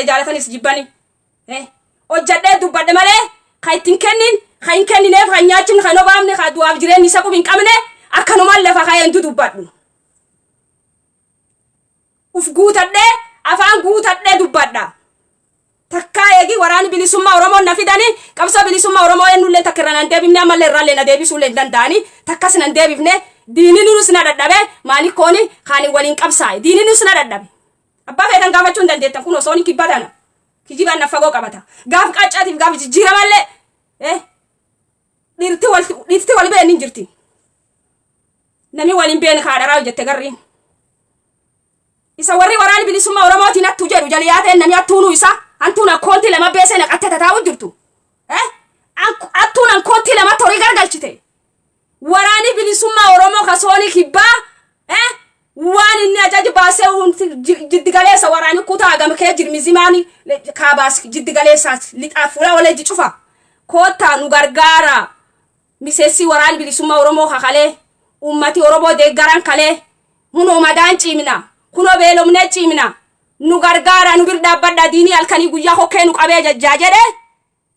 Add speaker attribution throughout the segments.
Speaker 1: Jaalatanis jibbani. Hojjadhee dubbadhe malee kan ittiin kennin, kan hin kennineef, kan nyaachifne, kan obaafne, kan du'aaf jireenyi isa qubi hin qabne akkanumaan lafa kaa'een dubbadhu. Uf guutadhee, afaan guutadhee dubbadha. Takkaa eegi waraani bilisummaa Oromoo na fidani, qabsoo bilisummaa Oromoo eenyullee takka irra nan deebifne, ammallee irraallee na deebisuullee hin danda'ani, takkas nan deebifne. Diinni nus na dhadhabe, maali kooni kaani waliin qabsaa'e, diinni nus na dhadhabe. Abbaa feetan gaafachuu hin dandeettan, kun osoo hin kibbatana. Kijibaan na fagoo qabata. Gaaf qaccaatiif gaaf jijjiiramallee dhirti wal been hin jirti. Namni waliin been kaadharaa hojjette garriin. Isa warri waraani bilisummaa Oromootiin hattuu jedhu jaliyaa ta'e, namni hattuunuu isa hantuun akkoontii lama beesee naqattee tataa'u jirtu. Hattuun akkoontii lama torii gargalchite. Waraani bilisummaa Oromoo kasoonii kibbaa waan inni ajaji baasee jiddi galeessa waraani kutaa hagam kee jirmizimaani kaabaas jiddi galeessaas lixaa fuula waleejji cufa. Koottaa nu gargaara. Miseensi waraani bilisummaa Oromoo kakalee, ummati Oromoo deeggaran kalee, hunoo madaan ciimna, kunoo beelomnee ciimna, nu gargaara, nu bir dhaabbadha, diinii halkanii guyyaa kokkee nu qabee jajjaa jedhe.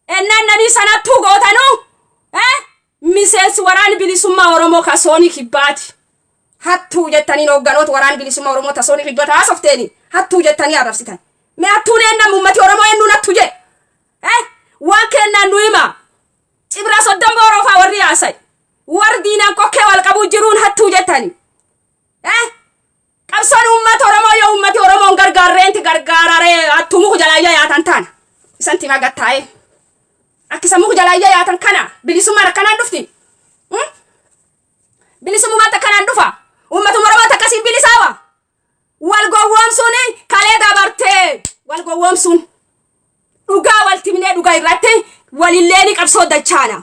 Speaker 1: Ennaan namii sanattuu gootanu miseensi waraani bilisummaa Oromoo kasoonii kibbaati. Hattuu jettaniin hoogganoota waraani bilisummaa Oromoo tasoonii kibbata haasofteeni hattuu jettanii arrabsitan. Mee hattuun eennan, ummati Oromoo eenyuun hattuu jedhe? Waan kennaan nu hima. Cibra soddon booroo faa warri haasa'e. Warri diinaan kokkee wal qabuu jiruun hattuu jettani. Qabsoon uummata Oromoo yoo uummati Oromoon gargaarreenti gargaararee hattuu muku jalaayya yaatan taana. Isan tima gattaa'ee. Akka isa muku jalaayya yaatan kana bilisummaan akkanaan dhufti. Bilisummaan akkanaan dhufa. Uummatuma Oromoo akkasiin bilisaawa. Wal gowwoomsuun kalee dabartee, wal gowwoomsuun dhugaa wal timnee, dhugaa irratti walillee ni qabsoo dachaana.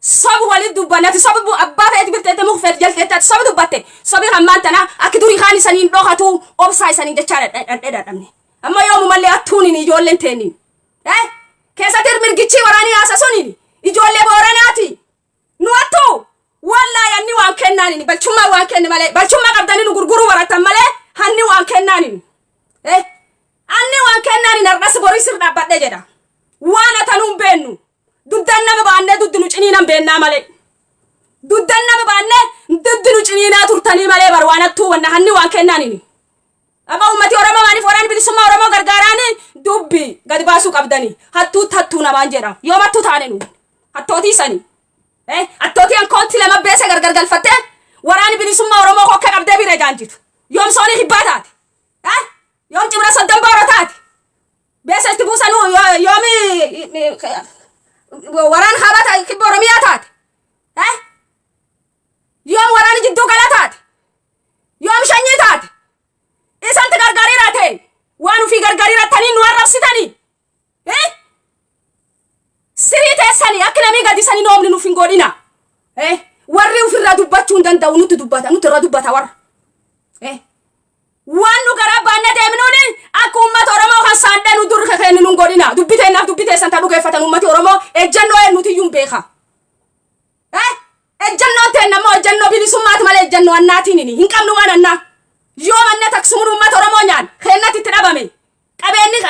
Speaker 1: Sobu walit dubbannati, sobu abbaa feeti birteette, muka feeti jalteette, ati sobu dubbatte, sobi hammaan tana akki durii kaan isaniin dhokatu obsaa isaniin jechaa dhadhee dhadhabne. Amma yoomumallee hattuun ijoolleen teennin. Keessatti mirgichii waraanii haasa suniin ijoollee Booranaati. Nu hattuu wallaahi, anni waan kennaanini balchummaa waan kenne malee, balchummaa qabdanii nu gurguruu barattan malee, hanni waan kennaanini. Anni waan kennaanini har'as borii sir dhaabbadhe jedha. Waan atanuu hin beennu. Duddan nama baannee duddi nu ciniinan beennaa malee. Duddan nama baannee duddi nu ciniinaa turtanii malee bar waan hattuu wanna hanni waan kennaanini. Amma uummati Oromoo maaliif waraana bilisummaa Oromoo gargaaraani dubbi gadi baasuu qabdanii, hattuutti hattuu namaan jedha. Yoom hattuu taane nu? Hattootii sanii. Hattootii ankoontii lama beese gargar galfattee waraani bilisummaa Oromoo kokkee qabdee bira jaanjitu. Yoom soonii hibbaa taate? Yoom cibra soddon booro taate? Beesa itti buusanuu yoomi waraan kaabaa taate, kibba Oromiyaa taate? Yoom waraani jidduu galaa taate? Yoom shanyii taate? Isanti gargaariira ta'e waan ofii gargaariirattanii nu arrabsitanii. Sirii teessanii akka namii gadi sanii noomni nuuf hin godhina. Warri ofirraa dubbachuu hin danda'u nutti dubbata, nutti irra dubbata warra. Waan nu garaa baannee deemnuuni akka uummata Oromoo kan saandhee nu dur kennu nun godhina. Dubbi teennaaf dubbi teessan ta dhugeeffatan, uummati Oromoo ejjennoo eenyuti iyyuu hin beeka. Ejjennoon teenna immoo ejjennoo bilisummaati malee ejjennoo annaatiin hin qabnu waan annaa. Yoo manne taksumuun uummata Oromoo nyaan keennatti itti dhabame. Qabeenyi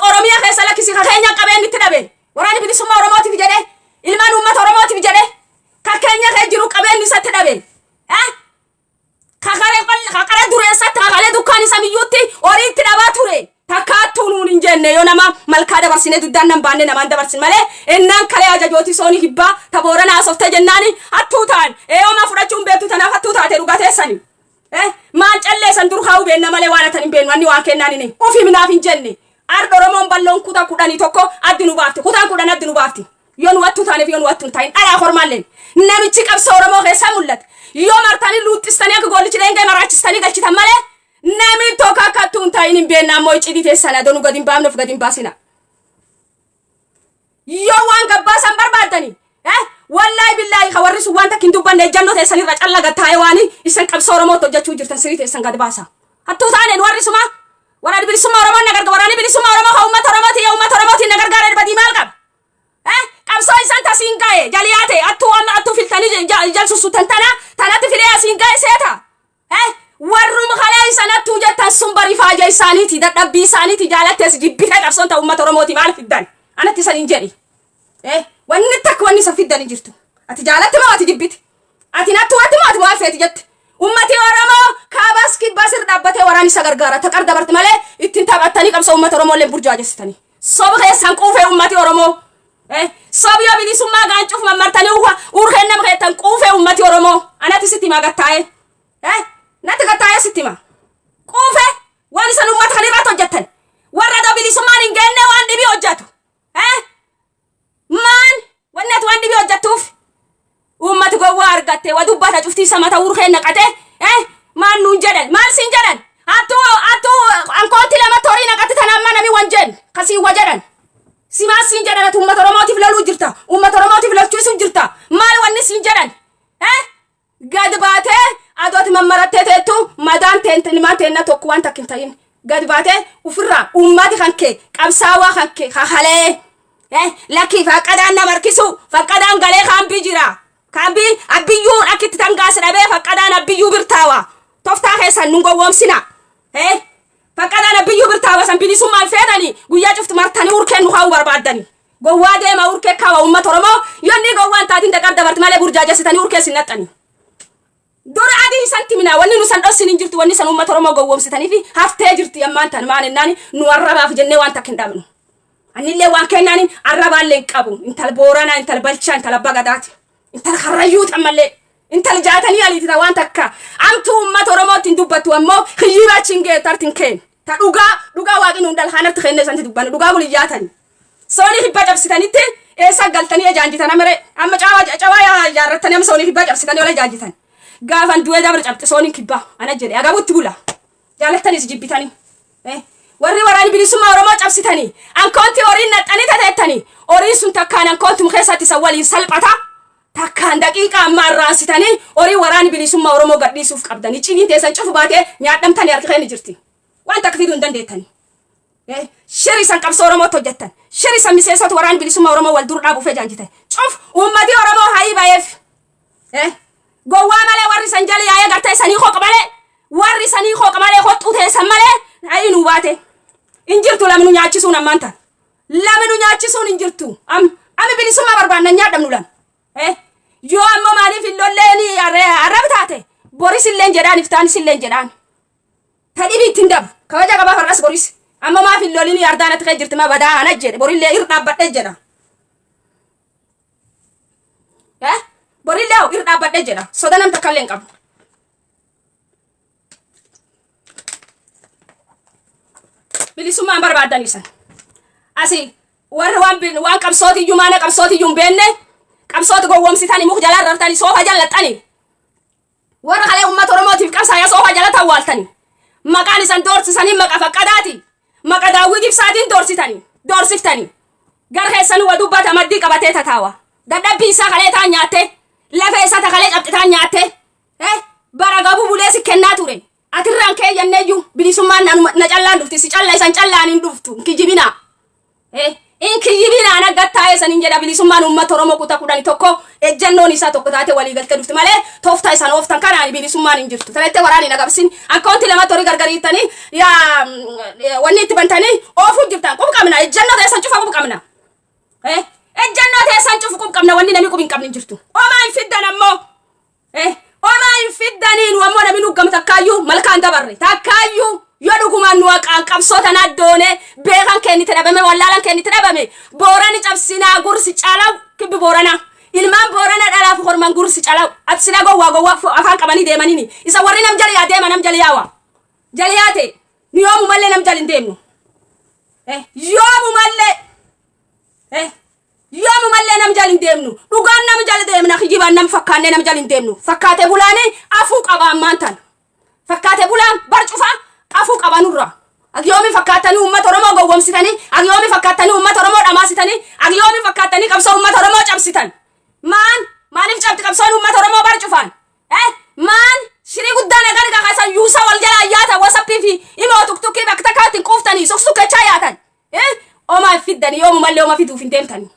Speaker 1: Oromiyaa keessa lakkisi, ka keenya qabeenyi itti dhabe. Waraanni bilisummaa Oromootiif jedhee, ilmaan uummata Oromootiif jedhee, ka keenya kee jiru qabeenyi isatti dhabe. Kakare dureessatti, kakalee dukkaan isa miyyuutti horii itti dhabaa ture. Takkaattuu nuun hin jenne, yoo nama malkaa dabarsinee duddaan nan baanne namaan dabarsin malee, ennaan kalee ajajooti soonii hibbaa taboorana haasofte jennaani hattuu ta'an eeyomaa fudhachuun beektu, tanaaf hattuu taate dhugateessani. Maan calleessan dur kaa'uu beenna malee waan atan hin beennu, anni waan kennaan hin ufi minaaf hin jenne. Arda Oromoon balloon kutaa 11 addi nu baafti, kutaan 10 addi nu baafti. Yoo nu hattuu taaneef, yoo nu hattuu hin ta'in, dhalaa kormaalleen namichi qabsoo Oromoo keessaa mul'ate. Yoo martanii luuxxistanii akka goollichi dheengee maraachistanii galchitan malee, namni tokko akka hattuu hin ta'in hin beekna, ammoo icciitii teessan adoo nu gadi hin baafne of gadi hin baasina. Yoo waan gabbaasan barbaaddani, wallaahi billaahi, ka warri sun waan takka hin dubbanne ejjannoo teessan irra calla gattaa'ee waan isan qabsoo Oromootti hojjechuu jirtan sirii teessan gad baasa. Hattuu taaneen warri suma waraanni bilisummaa Oromoo na gargaara, waraanni bilisummaa Oromoo ka uummata Oromooti, yoo uummata Oromootiin na gargaara badii maal qaba? Qabsoo isan Asiin ga'e jaliyaa ta'e attuu amma attuu filtanii jalsusutan tana tanatti filee asiin ga'e seeta. Warruma kalee isan attuu jettan sun bari faaja isaaniiti, dadhabbii isaaniiti. Jaalattees jibbitee qabsoon ta'u uummata Oromooti. Maal fiddan anatti isan hin jedhi? Wanni takka wanni isan fiddan hin jirtu. Ati jaalatte moo ati jibbite? Ati nattu ati moo ati maal feeti jette? Ummati Oromoo kaabas kibbas irra dhaabbatee waraan isa gargaara. Taqar dabarte malee ittiin taphattanii qabsoo uummata Oromoo illee burjaajessitanii. Soba keessan quufee ummati Oromoo. Soba yoo bilisummaa gaancuuf mammartanii urkeen nama keettan quufee ummati Oromoo. Anatti sitti himaa gattaa'ee. Natti gattaa'ee sitti hima. Quufee waan isan ummata kan irratti hojjettan. Warra adoo bilisummaan hin geenne waan dhibii hojjetu. Maan wanni ati waan dhibii hojjettuuf? Uummati gowwaa argatte wa dubbata cuftii isa mata urkeen naqate. Maal nuun jedhan? Maal siin jedhan? Hattuu hattuu ankoonti lama torii naqatti tana amma nami wan jedhan kasii wa jedhan. Si maal siin jedhan? Ati uummata Oromootiif loluu jirta. Uummata Oromootiif lolchiisuu jirta. Maal wanni siin jedhan? Gad baatee adooti mammarattee teettu madaan teentinimaan teenna tokko waan takka hin ta'in. Gad baatee ofirraa uummati kan kee qabsaawaa kan kee kakalee. Lakkii faqqadaan nama harkisu, faqqadaan galee kaambii jira. Kaambii abbiyyuun akkitti tangaas dhabee faqqadaan abbiyyuu birtaawa. Toftaa keessan nun gowwoomsina. Faqqadaan abbiyyuu birtaawa san bilisummaan feetanii guyyaa cuftu martanii urkeen nu kaa'uu barbaaddani. Gowwaa deema urkee kaawa uummata Oromoo yonni gowwaan taatiin daqar dabarte malee burjaajessitanii urkee sin naxxani. Dura adii isan timina wanni nu san dhossin hin jirtu. Wanni san uummata Oromoo gowwoomsitanii fi haftee jirti ammaan tan maan ennaani nu arrabaaf jennee waan takka hin dhabnu. Anillee waan kennaaniin arrabaallee hin qabu. Intal Booranaa, intal Balchaa, intal Abbaa Gadaati. Intal Karrayyuuti ammallee. Intal Jaatanii Aliiti ta waan takka. Amtuu uummata Oromootti hin dubbattu ammoo kiyyiba achi hin geettu arti hin kennu. Ta dhugaa dhugaa waaqni nuun dhala kanatti kennee isanti dubbannu dhugaa guliyyaatani. Soonii kibbaa cabsitanitti eessa galtanii ejaanjitan amare amma cawaa cawaa ijaarrattanii amma soonii kibbaa cabsitanii ola ejaanjitan. Gaafan du'ee dabra cabxe sooniin kibbaa ana jedhe agabutti bula. Jaalattanis jibbitanii. Warri waraani bilisummaa Oromoo cabsitanii ankoonti horiin naxxanii tateettanii horiin sun takkaan ankoontum keessatti isa waliin salphata. Takkaan daqiiqaa ammaa irraansitanii horii waraani bilisummaa Oromoo gadhiisuuf qabdanii ciniin teessan cufu baatee nyaadhamtanii harka keenya jirti. Waan takka fiduu hin dandeettanii. Shiri isan qabsoo Oromootti hojjettan. Shiri isan miseensota waraana bilisummaa Oromoo wal dur dhaabuuf ejaanjitan. Cuf uummati Oromoo hayii ba'eef. Gowwaa malee warri isan jala yaa'ee gartee isanii hooqa malee warri isanii hooqa malee hoxxuu teessan malee hayii nuu baate. Hin jirtu lamnu nyaachisuun ammaan tan. Lamnu nyaachisuun hin jirtu. Ami bilisummaa barbaanna nyaadhamnu lam. Yoo ammoo maaliif hin lolleen arraba taate boris illeen jedhaan iftaanis illeen jedhaan. Ta dhibi ittiin dabu kabaja qabaa har'as boris amma maaf hin lolini ardaan ati kee jirti ma badaa ana jedhe borillee ir dhaabbadhe jedha. Borillee hoo ir dhaabbadhe jedha soda nam takka illee hin qabu. Bilisummaan barbaadan isan. Asi warri waan waan qabsootiyyuu maana qabsootiyyuu hin beekne qabsooti gowwoomsitanii muk jalaa rartanii soofa jallaxxanii. Warra kalee uummata Oromootiif qabsaa'ee soofaa jala tawwaaltanii. Maqaan isan doorsisanii maqa faqqadaati. Maqa Daawwit Ibsaatiin doorsitanii doorsiftanii. Gar keessanuu wa dubbata maddii qabatee tataawa. Dadhabbii isaa kalee taan nyaattee. Lafee isaa takalee cabxitaan nyaattee. Bara gabuu bulee si kennaa ture. Atirraan keeyyanneeyyuu bilisummaan na callaan dhufti si calla isan callaan hin dhuftu hin kijibinaa. In kiyyibinaa naggattaa'ee sanin jedha. Bilisummaan uummata Oromoo kutaa 11 ejjannoon isaa tokko taate walii galtee dhufti malee tooftaa isaan ooftan kanaan bilisummaan hin jirtu. Talettee waraani na qabsin akkaawuntii lamatti horii gargariittanii yaa wanni itti bantanii oofuu jirtan qub qabna, ejjannoo teessan cufa qub qabna. Ejjannoo teessan cufu qub qabna, wanni namni qub hin qabne hin jirtu. Homaa hin fiddan ammoo. Homaa hin fiddanii. Nu ammoo namni nu gam takkaayyuu malkaan dabarre takkaayyuu yoo dhugumaan nu haqaan qabsoo tanaa doone beekan kennite dhabame wallaalan kennite dhabame Boorani cabsinaa gursi calaw kibbi Booranaa ilmaan Boorana dhalaaf horman gursi calaw ati sila gowwaa gowwaa afaan qabanii deemanini isa warri nam jala yaa deema nam jala yaawa jala yaate nu yoomumallee nam jala hin deemnu. Yoomumallee yoomumallee nam jala hin deemnu. Dhugaan nam jala deemna, kijibaan nam fakkaannee nam jala hin deemnu. Fakkaate bulaanii afuu qaba ammaan tan fakkaate bulaan bar cufa afuu qaba nurra. Agyoomi fakkaattanii uummata Oromoo gowwomsitanii, agyoomi fakkaattanii uummata Oromoo dhamaasitanii, agyoomi fakkaattanii qabsoo uummata Oromoo cabsitan? Maan maaliif cabti qabsoon uummata Oromoo bar cufaan? Maan shirii guddaa nagaa nagaa kaasan yuusaa wal jalaa yaatan wasappii fi imoo tuktukkii bakka takkaatti hin quuftanii suksukechaa yaatan. Omaa hin fiddanii, yoomumallee oma fiduuf hin deemtanii.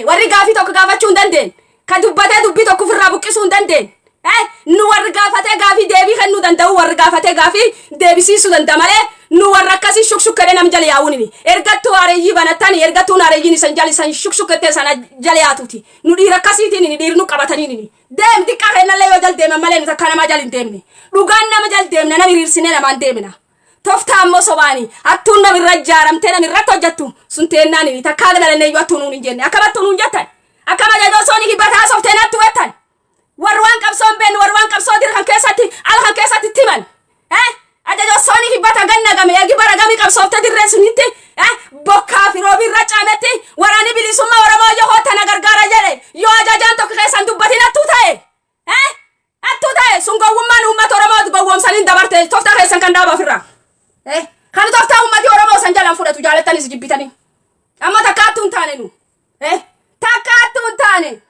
Speaker 1: Dandeenye warri gaafii tokko gaafachuu hin dandeenye, ka dubbatee dubbii tokko ofirraa buqqisuu hin dandeenye. Nu warri gaafatee gaafii deebii kennuu danda'u, warri gaafatee gaafii deebisiisuu danda'a malee, nu warra akkasii shukshukkadhe nam jala yaa'uun. Ergattuu hareeyyii banattani, ergattuun hareeyyiin isan jala isan shukshukkette sana jala yaatuti. Nu dhiira akkasiitiin ni dhiirnu qabatanii deem. Xiqqaa kennallee yoo jal deeman malee, nuti akka namaa jal hin deemne. Dhugaan nama jal deemna, nama hiriirsinee namaan deemna. Toftaa ammoo sobaanii hattuun namirra ijaaramtee namirratti hojjettu sun teennaan inni takkaa galalannee iyyuu hattuu nuun hin jenne. Akkam hattuu nuun jettan? Akkam ajajoo soonii kibbataa softeen hattuu jettan? Warri waan qabsoo hin beekne, warri waan qabsoo dira kan keessatti ala kan keessatti timan, ajajoo soonii kibbata ganna game eegi bara gamii qabsooftee dirree sunitti bokkaa fi roobii irra caametti, waraanni bilisummaa Oromoo yoo tana gargaara jedhe, yoo ajajaan tokko keessan dubbatin hattuu ta'e, hattuu ta'e sun gowwummaan uummata Oromoo gowwoomsaniin dabarte. Toftaa keessan kan dhaaba ofirraa. Kan toftaa uummati Oromoo san jalaan fudhatu, jaalattanis jibbitanii. Amma takka hattuu hin taane nu. Takka hattuu hin taane.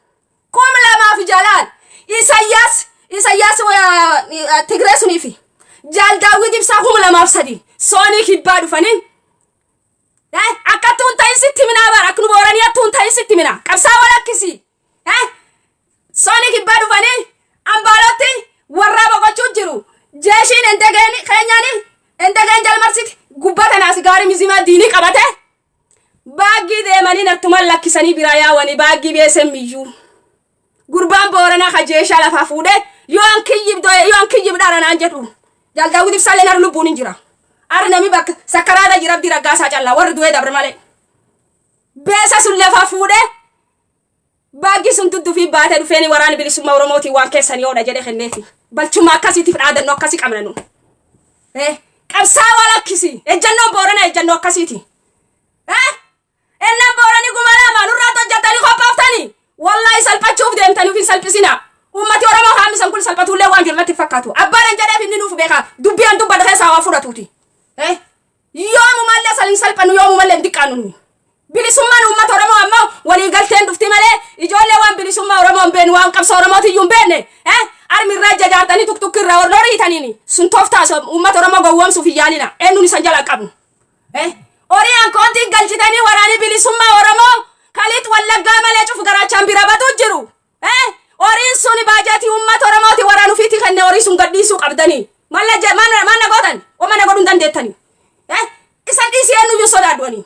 Speaker 1: 2000 jalaan Isayyaas Tigree suniifi Jaal Daawwit Ibsaa 2003 soonii kibbaa dhufanii akka hattuu hin ta'in sitti minaa bara, akka nu booranii hattuu hin ta'in sitti minaa qabsaa walakkisi. Soonii kibbaa dhufanii ambaalotti warraa boqochuu jiru. Jeeshiin endegeen keenyaan endegeen jalmarsiti gubbaa tanaas gaarii mizimaa diinii qabate. Baaggii deemanii nartuman lakkisanii biraa yaawanii baaggii beesen miyyuu. Gurbaan Booranaa ka jeeshaa lafaa fuudhee, yoo an kiyyib yoo an kiyyib dhara naan jedhu. Jaal Daawwit Ibsaallee narra lubbuun hin jira. Arri nami bakka sakkaraadha jira, Abdii Raggaasaa callaa warri du'ee dabre malee. Beesa sun lafaa fuudhee baaggii sun tuddufii baatee dhufeeni, waraana bilisummaa Oromootiin waan keessan yoodha jedhee kenneefi. Balchummaa akkasiitiif dhaadannoo akkasii qabna nu. Qabsaa walakkisi. Ejjannoon Booranaa ejjannoo akkasiiti. Ennan Booranii 2000 nurraatti hojjettanii qophooftanii. Wallaahi salphachuuf deemtanii, of hin salphisina. Uummati Oromoo haamisan kun salphatullee waan jiru natti fakkaatu. Abbaan an jedheef inni nuuf beeka. Dubbii an dubbadha keessaa waa fudhatuuti. Yoomumallee sal hin salphannu, yoomumallee hin diqqaannu nuyi. Bilisummaan uummata Oromoo ammoo waliigalteen dhufti malee, ijoollee waan bilisummaa Oromoo hin beekne, waan qabsoo Oromootiyyuu hin beekne, armi irraa jajaartanii tuktukki irraa horiitaniini sun tooftaa uummata Oromoo gowwoomsuuf hin yaalina. Eenyuun isan jala qabnu. Horii ankoontiin galchitanii waraanii bilisummaa Oromoo kaliit Wallaggaa malee cufu garaachaan bira batu jiru. Horiin sun baajetii uummata Oromooti, waraan ofiitii kenne, horii sun gadhiisuu qabdanii. Manna gootan mana godhuu hin dandeettanii. Isan dhiisii eenyuyyuu sodaadhuanii.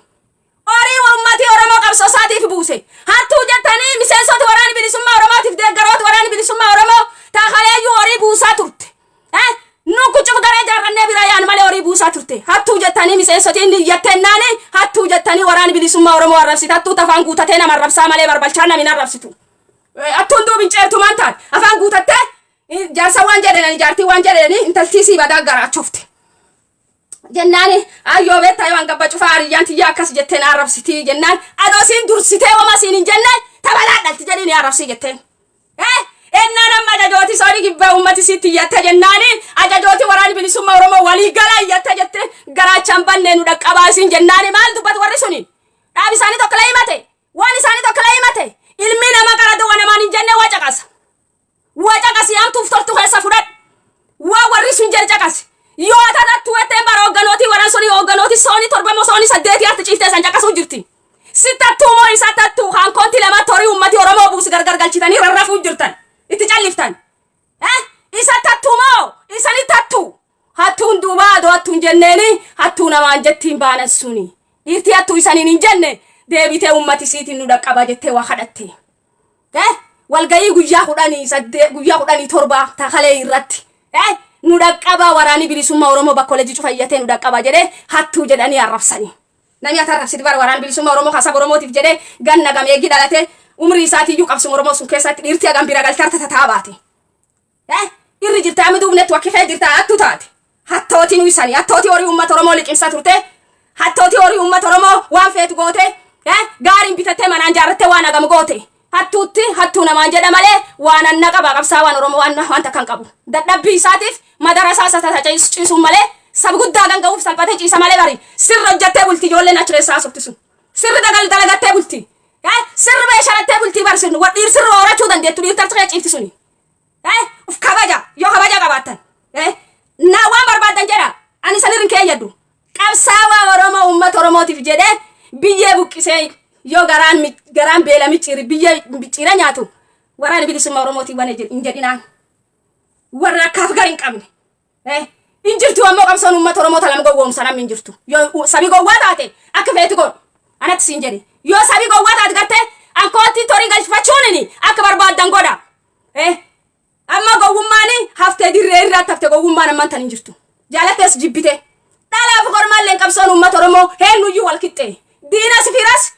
Speaker 1: Horii uummatii Oromoo qabsoo isaatiif buuse. Hattuu jettanii miseensota waraana bilisummaa Oromootiif deeggaroota waraana bilisummaa Oromoo taakaleeyyuu horii buusaa turte. Nu kucuf garee ijaarrannee bira yaan malee horii buusaa turte. Hattuu jettanii miseensotiin iyyattennaani, hattuu jettanii waraana bilisummaa Oromoo arrabsite. Hattuu afaan guutatee nama arrabsaa malee barbalchaa namni arrabsitu. Hattuun duubi hin ceertu maan taate afaan guutattee jaarsa waan jedhani, jaartii waan jedhani, intaltii sii badaa garaachofte. Jennaani, ayyoo beektaa, yoo hangabba cufaa hariyyaan tiyyaa akkas jetteen arrabsitii jennaan, adoo siin dursitee wama siin hin jenne tabalaa dhalti jedhiin arrabsii jetteen. Ennaan amma ajajooti soonii kibbaa uummati sitti iyyatte jennaani, ajajooti waraani bilisummaa Oromoo walii gala iyyatte jette, garaachaan bannee nu dhaqqabaa isiin jennaani, maal dubbatu warri suni? Dhaab isaanii tokko la himate, waan isaanii tokko la himate. Ilmi nama qara du'a namaan hin jenne waa caqasa. Waa caqasi, hamtuuf toltu keessa fudhadhu. Waa warri sun jedhe caqasi. Yoo atattu wetteen bara hoogganootii waraan sunii hoogganootii soonii torba moo soonii saddeetii harti ciiftee san caqasuu jirti. Sittattuu moo isa tattuu haankoonti lamatti horii uummati Oromoo buusi gargar galchitanii rarrafuu jirtan. Itti calliftan. Isa tattuu moo isani tattuu? Hattuun duubaa adoo hattuun jenneeni hattuu namaan jettiin baanan suni. Dhiirtii hattuu isaniin hin jenne deebitee uummati siitiin nu dhaqqaba jettee waa kadhatte. Walgayii guyyaa 18, guyyaa 17 takalee irratti. Nu dhaqqaba, waraanni bilisummaa Oromoo bakka leenjii cufayyatee nu dhaqqaba jedhee hattuu jedhanii arrabsanii. Namni ati arrabsiti bara waraana bilisummaa Oromoo kasaba Oromootiif jedhee ganna gameegii dhalate, umrii isaatiiyyuu qabsuma Oromoo sun keessatti dhiirtii hagam bira galtee harta tataa baate. Irri jirta amma duubnetti wakkifee jirta, hattuu taate. Hattootii nu isanii, hattootii horii uummata Oromoo liqimsa turte, hattootii horii uummata Oromoo waan feetu goote, gaariin bitattee manaan jaarrattee waan hagam goote. Hattuutti hattuu namaan jedha malee waan anna qaba qabsaa waan Oromoo waan waan takka hin qabu. Dadhabbii isaatiif madara isaa isa ciisuun malee, sab guddaa ganga'uuf salphatee ciisa malee, bari sirri hojjattee bulti ijoolleen achi keessaa haasofti sun. Sirri dagal dalagattee bulti. Sirri beesharattee bultii bari sirni dhiir sirri horachuu dandeettu dhiirtarti kee ciifti suni. Uf kabaja yoo kabaja qabaattan. Na waan barbaadan jedha, ani sanirrin keeyyadhu. Qabsaawaa Oromoo uummata Oromootiif jedhee biyyee buqqisee Yoo garaan garaan beela micciiri biyya micciira nyaatu waraana bilisummaa Oromootiin waan hin jedhinaan. Warra akkaaf gar hin qabne. Hin jirtu ammoo qabsoon uummata Oromoo talama gowwoomsan amma hin jirtu. Yoo sabi gowwaa taate akka feeti godhu. Anatti siin jedhe. Yoo sabi gowwaa taate gartee ankootti torii galfachuun akka barbaaddan godha. Amma gowwummaan haftee dirree irratti hafte, gowwummaan ammaan tan hin jirtu. Jaalattees jibbite. Dhalaaf kormaalleen qabsoon uummata Oromoo eenyuyyuu wal qixxee. Diinas firas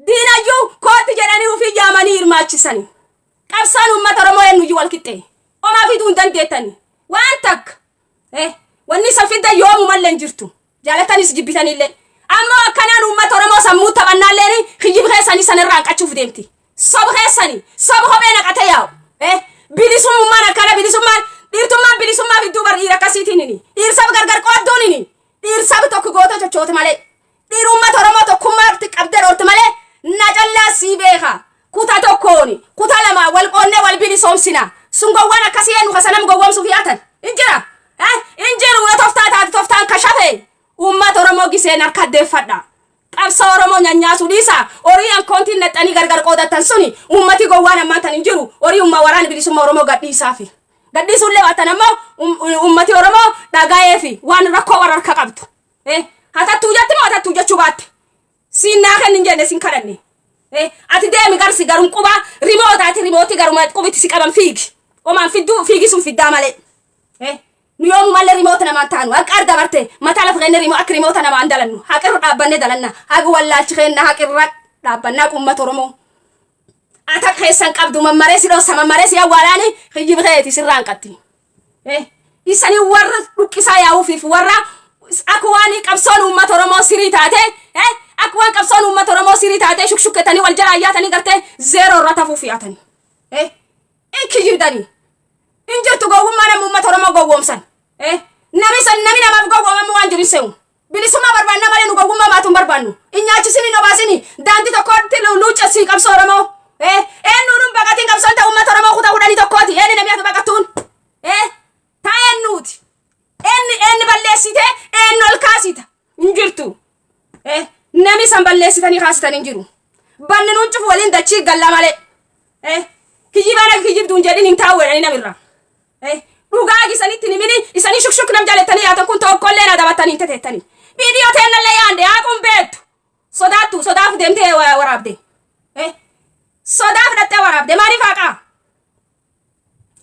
Speaker 1: diinayyuu kootti jedhanii ofii yaamanii hirmaachisanii. Qabsoon uummata Oromoo eenyuyyuu wal qixxee. Omaa fiduu hin dandeettani. Waan takka. Wanni isan fiddan yoomumallee hin jirtu. Jaalattanis jibbitanillee. Ammoo akkanaan uummata Oromoo sammuu taphannaalleen kiyyib keessanii sanirraa hanqachuuf deemti. Soba keessanii soba kophee naqatee yaa'u. Bilisummaan akkana, bilisummaan dhiirtummaan bilisummaa fidduu bar dhiira akkasiitiin hini. Dhiirsaba gargar qoodduun hini. Dhiirsaba tokko goota chochoota malee. Dhiir uummata Oromoo tokkummaatti qabdee dhoorte malee na callaa sii beeka. Kuta tokkoon kuta lama wal qoonnee wal bilisoomsina. Sun gowwaan akkasii eenyu kasanam gowwoomsuuf yaatan. Hin jira. Hin jiru. Yoo toftaa taate toftaan kashafe uummata Oromoo giseen harka addeeffadha. Qabsoo Oromoo nyanyaasuu dhiisa. Horii ankoontiin naxxanii gargar qoodattan suni uummati gowwaan ammaan tan hin jiru. Horii umma waraana bilisummaa Oromoo gadhiisaafi. Gadhiisuullee baattan ammoo uummati Oromoo dhaga'eefi waan rakkoo warra harka qabdu. Hatattuu jetti moo hatattuu jechuu baatte? Siin naa kenni hin jenne, siin kadhanne. Ati deemi garsi garum quba rimootaati rimootii garuma qubitti si qaban fiigi. Omaan fidduu fiigi sun fiddaa malee. Nu yoomumallee rimoota namaan taanu haqa arda barte mataa lafa kenne rimoo akka rimoota namaan dalannu haqirra dhaabbanne dalanna, haqa wallaalchi kenna haqirra dhaabbannaa uummata Oromoo. Ata keessan qabdu mammaree si dhoossa, mammaree si awwaalaani kiyyib keeti sirraan qatti. Isanii warra dhuqqisaa yaa'uufiif warra akka waan qabsoon uummata Oromoo sirii taate, akka waan qabsoon uummata Oromoo sirii taate shukshukketanii wal jala ayyaatanii gartee zeeroo irra tafuuf yaatanii. In kiyyibdanii. Hin jirtu gowwummaa nama uummata Oromoo gowwoomsan. Nami san nami namaaf gowwoomamu waan jiru hin se'u. Bilisummaa barbaanna malee nu gowwummaa maatu hin barbaannu. Hin nyaachisin, hin obaasini. Daandii tokkotti luuccessii qabsoo Oromoo. Eenyuun hin baqatiin, qabsoon ta'u uummata Oromoo kutaa 11ti. Eenyu namni ati baqattuun? Taa eenyuuti? Eenyu eenyu balleessite, eenyu ol kaasita? Hin jirtu. Nami san balleessitanii kaasitan hin jiru. Banni nuun cufu waliin dachii galla malee. Kiyyibaan akka kiyyibduun jedhin hin taa'u jedhanii namirraa. Dhugaa isanitti himini isanii shukshuk nam jalettanii yaatan kun tokkollee na dabattanii hin teteettanii. Viidiyoo teennallee yaande haaquun beektu. Sodaattu sodaaf deemtee waraabde. Sodaaf dhattee waraabde, maaliif haqaa?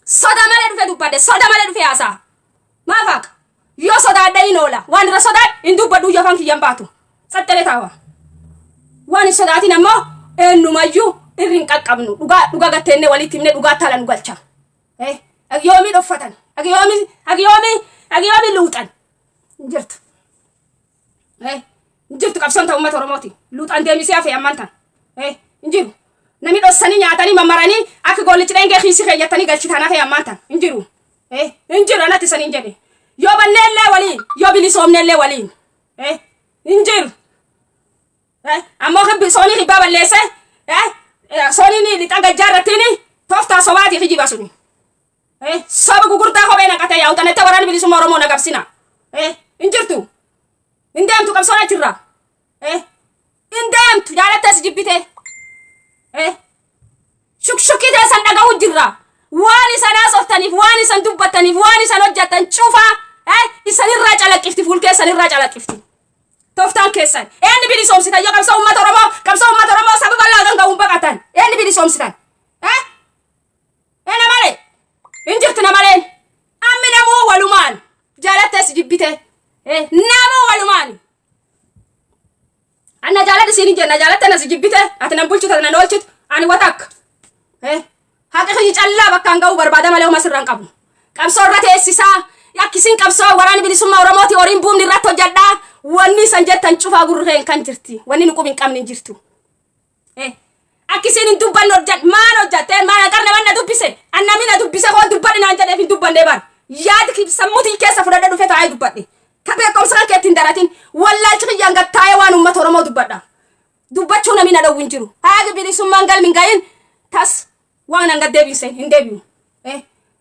Speaker 1: Soda malee dhufe dubbadhe, soda malee dhufe haasaa. Maaf haqa? Yoo sodaadhe hin oola. Waan irra sodaadhe hin dubbadhu, yoo afaan kiyyan baatu. Saxxalee taawa. Waan hin sodaatin ammoo eenyumayyuu irri hin qaqqabnu. Dhugaa dhugaa gatteennee walitti himnee dhugaa taala nu galcha. Yoomii dhoffatan? Yoomii yoomii yoomii luuxan? Hin jirtu. Hin jirtu qabsoon ta'u uummata Oromooti. Luuxan deemisee hafe ammaan tan. Hin jiru. Namni dhossanii nyaatanii mammaranii akka goollichi dheengee kiisii keeyyattanii galchitan hafe ammaan tan. Hin jiru. Hin jiru anatti saniin jedhe. Yoo banneellee waliin, yoo bilisoomnellee waliin. Hin jiru. Ammoo soonii kibbaa balleesse, sooniin lixa gajjaa irrattiin tooftaa sobaatii kijiba suni. Soba gugurdaa kophee naqatee yaa'u tanatti waraana bilisummaa Oromoo na qabsina. Hin jirtu. Hin deemtu qabsoon achirraa. Hin deemtu, jaalattees jibbitee. Shukshukkii teessan dhaga'uu jirra. Waan isan haasoftaniif, waan isan dubbattaniif, waan isan hojjettan cufaa isanirraa calaqqifti, fuul keessanirraa calaqqifti. Tooftaan keessan. Eenyu bilisoomsitan yoo qabsoo uummata Oromoo, qabsoo uummata Oromoo saba bal'aa kan ga'uun baqatan? Eenyu bilisoomsitan? Ee, malee. Hin jirtu namaleen. Ammi namuu walumaan. Jaalattees jibbite. Namuu walumaan. Anna jaaladhi siin hin jenna, jaalatte nas jibbite, ati nan bulchitu, ati nan oolchitu, ani watakka. Haqa kiyya callaa bakkaan ga'uu barbaada malee homa sirraan qabu. Qabsoo irra teessisaa. Akkisiin qabsoo waraana bilisummaa Oromooti horiin buumni irratti hojjedhaa. Wanni isan jettan cufaa gurreen kan jirti. Wanni nu qubi hin qabne hin jirtu. Akkisiin hin dubbanne hojjedh maal hojjatte, maal qarna manna dubbise, annami na dubbise koo dubbadhe naan jedheef hin dubbanne bar. Yaadi sammuutii keessa fudhadhe dhufe taa'ee dubbadhe. Ka beekumsa kan keetti hin daratin wallaalchi kiyyaan gattaa'ee waan uummata Oromoo dubbadha. Dubbachuu namni na dhowwu hin jiru. Haagi bilisummaan galmi hin gahin tas waan an gaddeebise hin deebi'u.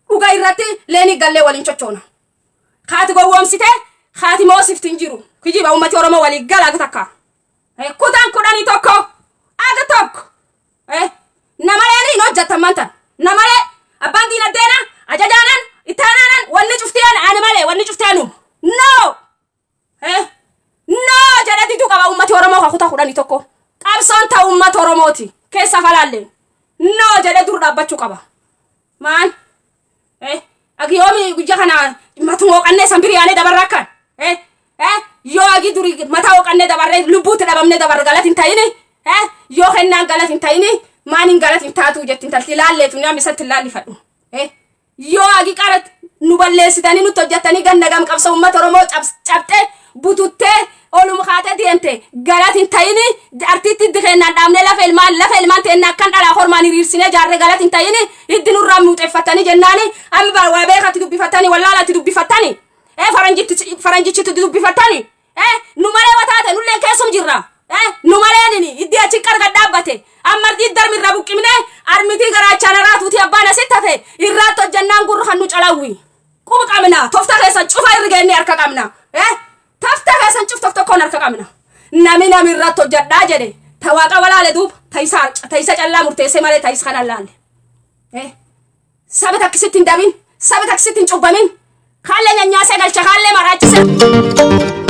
Speaker 1: Dhuga irratti leenii gallee waliin chochoona. Haati gowwoomsite, haati moosifti hin jiru. Kijiba uummati Oromoo walii galaa takka. Kutaan 11. Aga tokko. Namalee hin hojjettan mantan. Namalee abbaan diinagdeena ajajaanan ittaanaanan wanni cufteen ani malee wanni cufteen anuma. No! No jedhee diduu qaba uummati Oromoo ka kutaa 11. Qabsoon ta'u uummata Oromooti. Keessa falaalleen. No jedhee dur dhaabbachuu qaba. Maan? Agi yoomi guyyaa kana matuma hooqannee san biriyaanee dabarra akkan. Yoo agi duri mataa hooqannee dabarree lubbuutti dhabamnee dabarre galati hin ta'ini. Yoo kennaan galati hin ta'ini maaniin galati hin taatu jetti intalti ilaalleetu ni isatti ilaallifadhu. Yoo agi qara nu balleessitanii nutti hojjettanii ganna gam qabsa uummata Oromoo cabxee bututtee oluma kaatee deemte galati hin ta'ini artiitti hiddi kennaan dhaabnee lafa ilmaan teennaa akkan dhalaa hormaan hiriirsinee jaarree galati hin ta'ini hiddi nurraa muuxeeffatanii jennaani amma waa beekatti dubbifattanii wallaalatti dubbifattanii faranjichitti dubbifattanii nu malee wataate nulleen keessum jirra. Nu malee nini hiddi achi qarga dhaabbate amma hidda irraa buqqimne armitii garaachaan araatuuti abbaan asitti hafe irraatti hojjannaan gurra kan nu calawwi quba qabna. Tofta keessan cufa irri geenne harka qabna. Tofta keessan cuf tokko tokkoon harka qabna. Nami nami irratti hojjadhaa jedhe ta waaqa walaale duuba ta isa callaa murteessee malee ta isa kana laalle. Saba takkisitti hin dabin, saba takkisitti hin cubbamin, kaallee nyanyaasee galcha, kaallee maraachise.